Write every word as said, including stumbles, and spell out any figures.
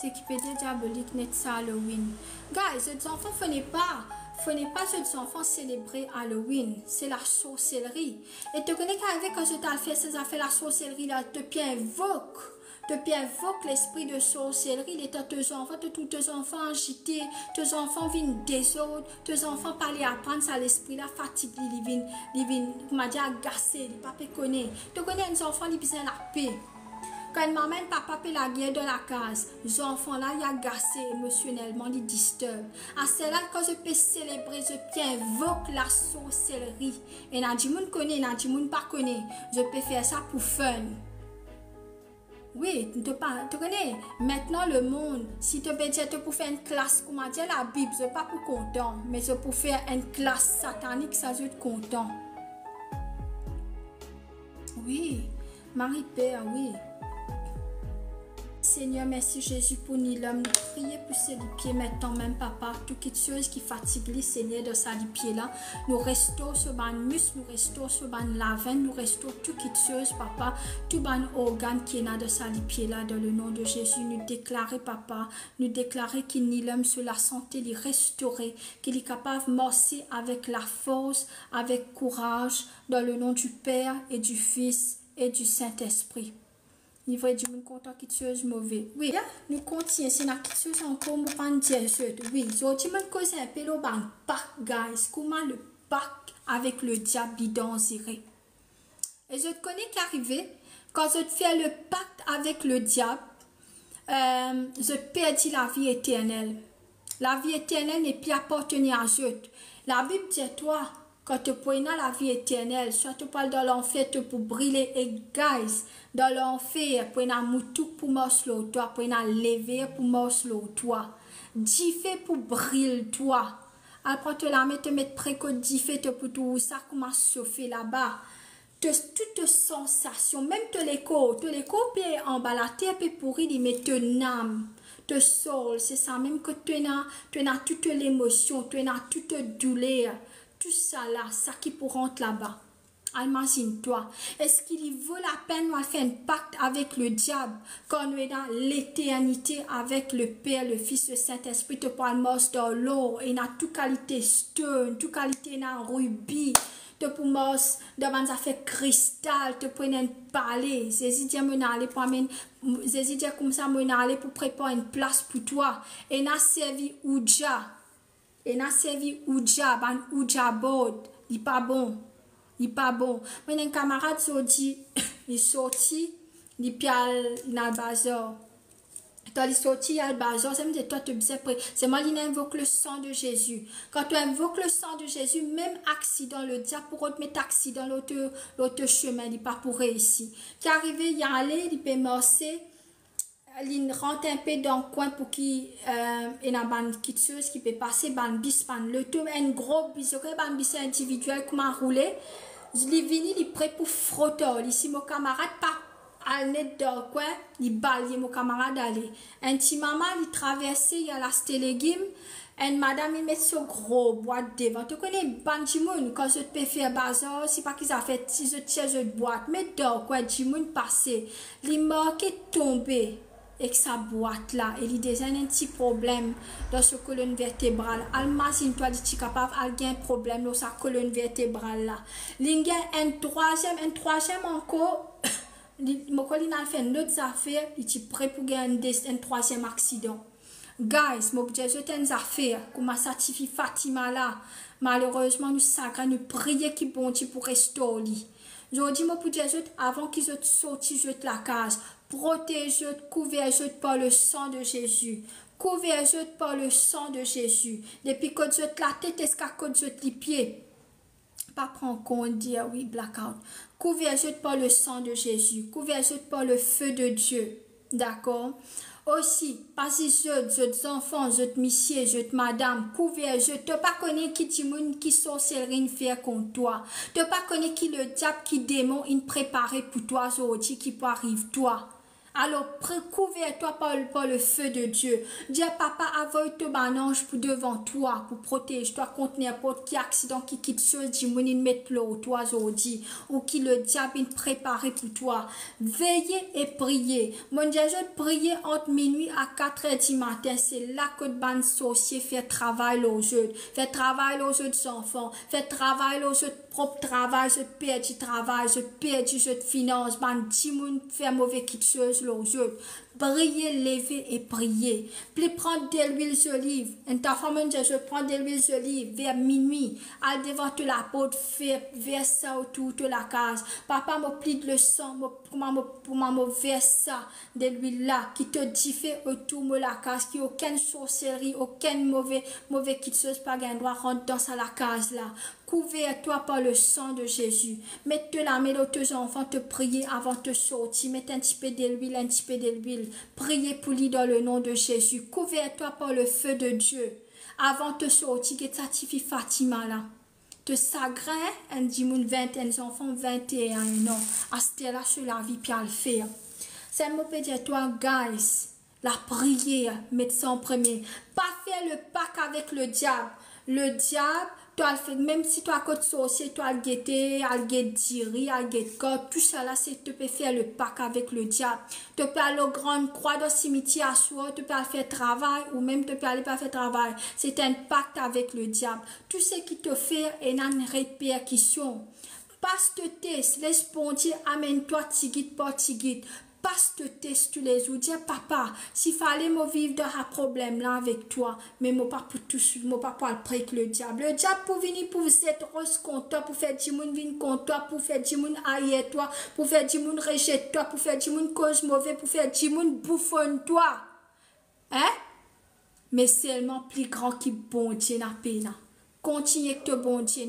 Seki pe dir diabolik net sa Halloween. Guys, zot zanfan fode pa, fode pa zot zanfan selebre Halloween, se lasorselri. E to kone ki arive kan zot al fer sa zafer lasorselri la, to pe invok, to pe invok lespri de sorselri, letan to zanfan, to trouv to zanfan azite, to zanfan vinn dezord, to zanfan pa le aprann, sa lespri la fatig li, li vinn, li vinn, kouma dir, agase, li pa pe kone. To kone enn zanfan li bizin lape. Kan mama enn papa pe lager dan lakaz, zanfan la li agase emosionelman, li disturb. Aster la kan zot pe selebre, zot pe invok lasorselri. Ena dimoun kone, ena dimoun pa kone. Zot pe fer sa pou fun. Wi, to pa, to kone, mintnan lemond, si to pe dir to pou fer enn klas, kouma dir, Labib, zot pa pou kontan, me zot pou fer enn klas satanik, sa zot kontan. Wi, Marie Père, wi. Seigneur, mersi Zezi pou Nilom. Nou priye pou so lipie mintnan mem, papa. Tou kiksoz ki fatig li, Segner, dan sa lipie la, nou restor so bann mis, nou restor so bann lavenn, nou restor tou kiksoz, papa. Tou bann organ ki ena dan sa lipie la, dan le nom de Jésus, nou deklare, papa, nou deklare ki Nilom so lasante li restore, ki li kapav marse avek lafors, avek kouraz, dan le nom du Père et du Fils et du Saint-Esprit. Li vre dimoun kontan kiksoz move. Wi, nou kontign, si ena kiksoz ankor mo pa'nn dir zot. Wi, zordi mo'nn koz inpe lor bann pak, guys, kouma le pak avek le diab li danzere. E zot kone ki arive? Kan zot fer le pak avek le diab, eh, zot perdi lavi eternel. Lavi eternel nepli apartenir a zot. Labib dir twa, kan to pou ena lavi eternel, swa to pou al dan lanfer, to pou brile. E guys, dan lanfer pou ena moutouk pou mars lor twa, pou ena lever pou mars lor twa, dife pou bril twa. Al pran to lame, to met pre kot dife, to pou trouv sa kouma sofe laba. To, tou to sansasion, mem to lekor, to lekor pe anba later, pe pouri li, me to nam, to soul, se sa mem kot to ena, to ena tou to lemosion, to ena tou to douler, tousala, sa ki pou rant laba. Al mazinn twa, eski li vo lapenn nou al fer enn pak avek le diab, kan nou ena leternite avek le Per, le Fis, le Sintespri? To pou al mars dan lor, ena tou kalite stone, tou kalite, ena ribi, to pou mars dan bann zafer kristal, to pou ena enn pale. Zezi dir, mo'nn ale pou amenn, Zezi dir koumsa, mo'nn ale pou prepar enn plas pou twa. Ena servi Ouija, ena servi Ouija, bann Ouija board, li pa bon, li pa bon. Mo ena enn kamarad zordi, li sorti, li pe al, li al bazar. Kan li sorti, li al bazar, sa vedir twa to bizin pre. Selman li inn invok le sang de Jésus. Kan to invok le sang de Jésus, mem aksidan, le diab pou rod met aksidan lor to, lor to semin, li pa pou reisi. Ki arive, li ale, li pe marse, li rant inpe dan kwin pou ki, eh, ena bann kiksoz ki pe pase, bann bis, bann loto, enn gro bis, ok, bann bis individiel kouma roule, li vini, li pre pou frot ar li. Si mo kamarad pa al net dan kwin, li balye mo kamarad ale. Enn ti mama, li traverse, li al aste legim, enn madam, li met so gro bwat devan. To kone bann dimoun, kan zot pe fer bazar, se pa ki zafer, si zot tir zot bwat, met dan kwin, dimoun pase, li manke tonbe ek sa bwat la, e li deza ena enn ti problem dan so kolonn vertebral. Al mazinn twa, li ti kapav al gagn problem lor sa kolonn vertebral la. Li gagn enn trwaziem, enn trwaziem ankor, li, mo krwar li inn al fer enn lot zafer, li ti pre pou gagn enn de-, enn trwaziem aksidan. Guys, mo pou dir zot enn zafer, kouma sa tifi Fatima la, malerezman nou sagrin, nou priye ki Bondie pou restor li. Zordi mo pou dir zot, avan ki zot sorti zot lakaz, protez zot, kouver zot par le sang de Jésus. Kouver zot par le sang de Jésus. Depi kot zot latet ziska kot zot lipie. Pa pran kont, dir wi, blackout. Kouver zot par le sang de Jésus. Kouver zot par le feu de Dieu. Dakor? Osi, pa zis zot, zot zanfan, zot misie, zot madam, kouver zot. To pa kone ki dimoun, ki sorselri inn fer kont twa. To pa kone ki lediab, ki demon inn prepare pou twa zordi, ki pou ariv twa. Alor, pre-, kouver twa par, par le feu de Dieu. Dir, Papa, avoy to bann anz pou devan twa, pou protez twa kont ninport ki aksidan, ki kiksoz dimoun inn met lor twa zordi, ou ki lediab inn prepare pou twa. Veye e priye. Monn dir zot, priye ant minwi a kat er dimatin, se la kot bann sorsie fer travay lor zot, fer travay lor zot zanfan, fer travay lor zot prop travay, zot perdi travay, zot perdi zot finans, bann dimoun fer move kiksoz lor zot. Priye, leve e priye. Pli pran delwil zoliv. Enn ta fwa monn dir zot, pran delwil zoliv ver minwi, al devan to laport, fer, vers sa otour to lakaz. Papa, mo plid le san, mo, kouma mo, kouma mo vers sa delwil la, ki to dife otour mo lakaz, ki okenn sorselri, okenn move, move kiksoz pa gagn drwa rant dan sa lakaz la. Kouver twa par le sang de Jésus. Met to lame lor to zanfan, to priye avan to sorti. Met enn tipe delwil, enn tipe delwil. Priye pou li dan le nom de Jésus. Kouver twa par le feu de Dieu. Avan to sorti, get sa tifi Fatima la. To sagrin, enn dimoun vinte, enn zanfan vinte et un an. Aster la so lavi pe al fer. Sa mo pe dir twa, guys, lapriyer, met sa an premie. Pa fer le pak avek lediab. Lediab, to al fer, mem si to al kot sorsie, to al gete, al get diri, al get kart, tousala se to pe fer le pak avek lediab. To pe al lor Gran Krwa dan simitier aswar, to pe al fer travay, ou mem to pe ale pa fer travay. Se enn pak avek lediab. Tou seki to fer ena enn reperkision. Pas to tes, les Bondie amenn twa tigit par tigit. Pas to tes toulezour, dir, Papa, si fale mo viv dan sa problem la avek twa, me mo pa pou tous, mo pa pou al pre ek lediab. Lediab pou vini pou zet ros kont twa, pou fer dimoun vinn kont twa, pou fer dimoun air twa, pou fer dimoun rezet twa, pou fer dimoun koz move, pou fer dimoun boufonn twa. Hein? Me selman pli gran ki Bondie ena pena. Kontigne ek to Bondie.